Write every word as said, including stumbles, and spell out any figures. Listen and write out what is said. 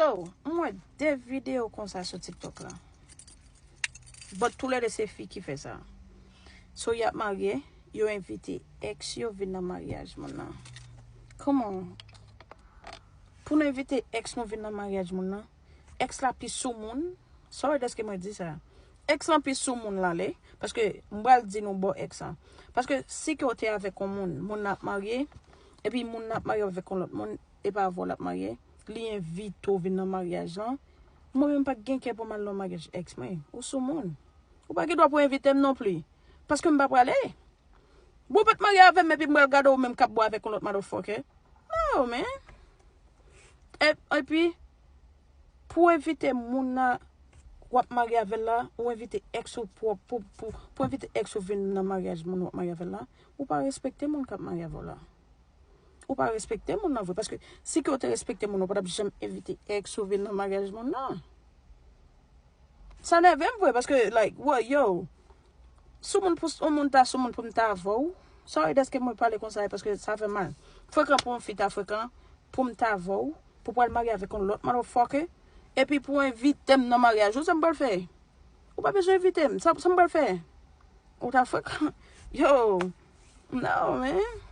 Oh, m wè de videyo konsa sou TikTok la. But toulède se fi ki fè sa. So y ap marye, yo envite ex yo vin nan maryaj moun nan. Kòman? Pou nou envite ex nou vin nan maryaj moun nan, ex la pi soumoun. Sorry dèske mwen di sa. Ex lan pi soumoun l ale. Paske m pral di nou bò ex lan. Paske si ke w te avèk yon moun, moun nan ap marye, epi moun nan ap marye avèk yon lòt moun, e pa avè w l ap marye, li envite w vin nan maryaj lan. Mwen menm pa t gen kè pou m al nan maryaj ex mwen. Ou soumoun. Ou pa gen dwa pou envite m non pli. Paske m pa prale. Bon, ou pa t marye avè m epi m pral gade w menm k ap bwè avèk yon lòt motherfucker. No, man. E- Epi, pou envite moun nan w ap marye avè l la, ou envite ex ou pou, pou, pou, pou envite ex ou vin nan maryaj moun w ap marye avè l la, ou pa respekte moun k ap marye avè w la. Ou pa respekte moun nan vre. Paske si ke w te respekte moun nan, ou pa t ap janm envite ex ou vin nan maryaj moun nan. Sa nève m vre, paske, like, wè, yo. Sou moun pou, on moun ta sou moun pou m ta avè w. Sorry dèske mwen pale konsa, paske sa fè mal. Frekan pou yon fi ta frekan, pou m ta avè w, pou pral marye avèk yon lòt motherfucker, epi pou envite m nan maryaj ou, sa m pral fè? Ou pa bezwen envite m. Sa, sa m pral fè? Ou ta frekan. Yo, no, man.